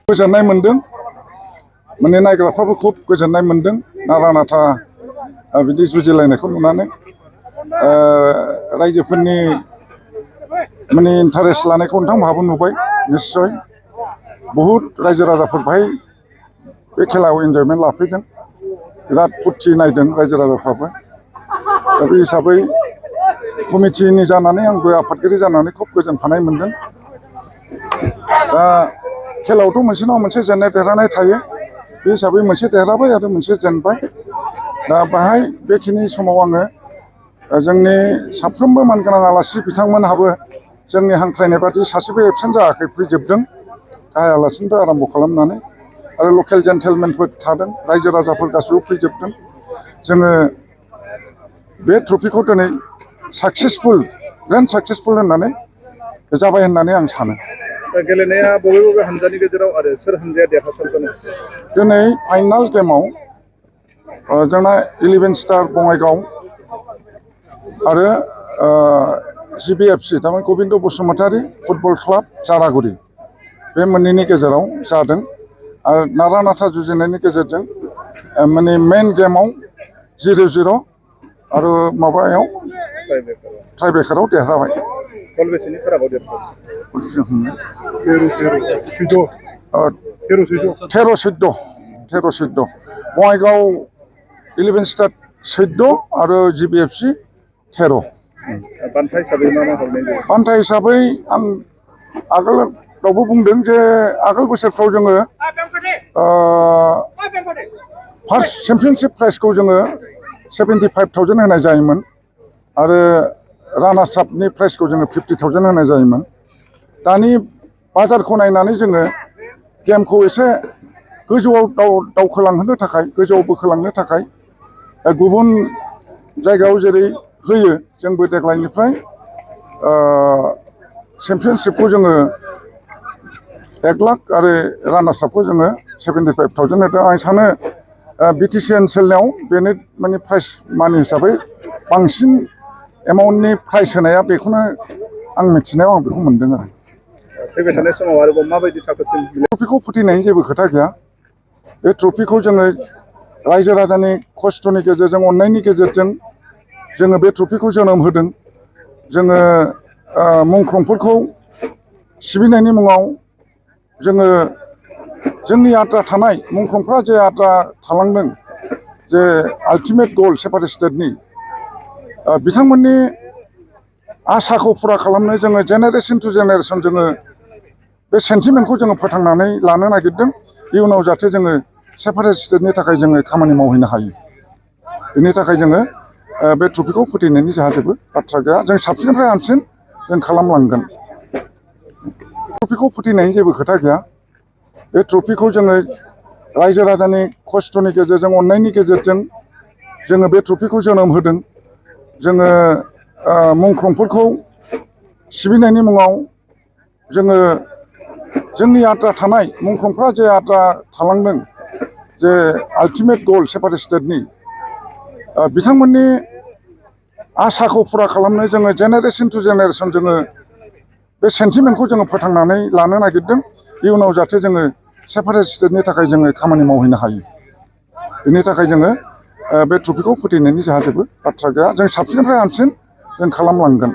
गोजोननाय मोनदों माने नायग्राफ्राबो खुब गोजोननाय मोनदों नारा नाथा बिदि जुजिलायनायखौ नुनानै रायजोफोरनि माने इन्टारेस्ट लानायखौ नोंथांमोनहाबो नुबाय निश्चय बहुद रायजो राजाफोर बाहाय बे खेलायाव एन्जयमेन्ट लाफैदों बिराद फुरथि नायदों रायजो राजाफ्राबो दा बे हिसाबै कमिटिनि जानानै आंबो आफादगिरि जानानै खुब गोजोनफानाय मोनदों। दा खेलायावथ' मोनसे नङा मोनसे जेननाय देरहानाय थायो बे हिसाबै मोनसे देरहाबाय आरो मोनसे जेनबाय दा बाहाय बेखिनि समाव आङो जोंनि साफ्रोमबो मानगोनां आलासि बिथांमोनहाबो जोंनि हांख्रायनाय बादि सासेबो एबसेन्ट जायाखै फैजोबदों गाहाय आलासिनिफ्राय आराम्भ' खालामनानै आरो लकेल जेन्टेलमेनफोर थादों रायजो राजाफोर गासिबो फैजोबदों। जोङो बे ट्रफिखौ दिनै साक्सेसफुल ग्रेन्ड साक्सेसफुल होननानै जाबाय होननानै आं सानो। गेलेनाया बबे बबे हानजानि गेजेराव आरो सोर हानजाया देरहासार जानो? दिनै फाइनाल गेमाव जोंना 11 स्टार बङाइगाव आरो GBFC थारमाने गबिन्द बसुमतारी फुटबल क्लाब जारागुरि बे मोननैनि गेजेराव जादों आरो नारा नाथा जुजिनायनि गेजेरजों माने मेन गेमाव 0-0 आरो माबायाव टाइब्रेकाराव देरहाबाय। गलबेसेनि फारागाव देरहाबाय? 13-14 बङाइगाव 11 स्टार 14 आरो GBFC 13। बान्था हिसाबै मा मा हरनाय जायो? बान्था हिसाबै आं आगोलावबो बुंदों जे आगोल बोसोरफ्राव जोङो फार्स्ट चेम्पियनशिप प्राइजखौ जोङो 75,000 होनाय जायोमोन आरो रानार्स आपनि प्राइजखौ जोङो 50,000 होनाय जायोमोन। दानि बाजारखौ नायनानै जोङो गेमखौ एसे गोजौआव दावखोलांहोनो थाखाय गोजौआव बोखोलांनो थाखाय गुबुन जायगायाव जेरै होयो जोंबो देग्लायनिफ्राय चेम्पियनशिपखौ जोङो 1 लाख आरो रानार्स आपखौ जोङो 75,000 होदों। आं सानो BTC ओनसोलाव बेनो माने प्राइज मानि हिसाबै बांसिन एमाउन्टनि प्राइज होनाया बेखौनो आं मिथिनायाव आं बेखौ मोनदों आरो। फैबाय थानाय समाव आरोबाव माबायदि थाखोसिम? ट्रफिखौ फोथैनायनि जेबो खोथा गैया। बे ट्रफिखौ जोङो रायजो राजानि खस्थ'नि गेजेरजों अननायनि गेजेरजों जोङो बे ट्रफिखौ जोनोम होदों। जोङो मुंख्लंफोरखौ सिबिनायनि मुङाव जोङो जोंनि आद्रा थानाय मुंख्लंफ्रा जे आद्रा थालांदों जे आल्टिमेट गल सेपारेट स्टेटनि बिथांमोननि आसाखौ फुरा खालामनो जोङो जेनेरेसन टु जेनेरेसन जोङो बे सेन्टिमेन्टखौ जोङो फोथांनानै लानो नागिरदों। इयुनाव जाहाथे जोङो सेपारेट स्टेटनि थाखाय जोङो खामानि मावहैनो हायो बेनि थाखाय जोङो बे ट्रफिखौ फोथैनायनि जोंहा जेबो बाथ्रा गैया। जों साबसिननिफ्राय हामसिन जों खालामलांगोन। ट्रफिखौ फोथैनायनि जेबो खोथा गैया। बे ट्रफिखौ जोङो रायजो राजानि खस्थ'नि गेजेरजों अननायनि गेजेरजों जोङो बे ट्रफिखौ जोनोम होदों। जोङो मुंख्लंफोरखौ सिबिनायनि मुङाव जोङो जोंनि आद्रा थानाय मुंख्लंफ्रा जे आद्रा थालांदों जे आल्टिमेट गल सेपारेट स्टेटनि बिथांमोननि आसाखौ फुरा खालामनो जोङो जेनेरेसन टु जेनेरेसन जोङो बे सेन्टिमेन्टखौ जोङो फोथांनानै लानो नागिरदों। इयुनाव जाहाथे जोङो सेपारेट स्टेटनि थाखाय जोङो खामानि मावहैनो हायो बेनि थाखाय जोङो बे ट्रफिखौ फोथैनायनि जोंहा जेबो बाथ्रा गैया। जों साबसिननिफ्राय हामसिन जों खालामलांगोन।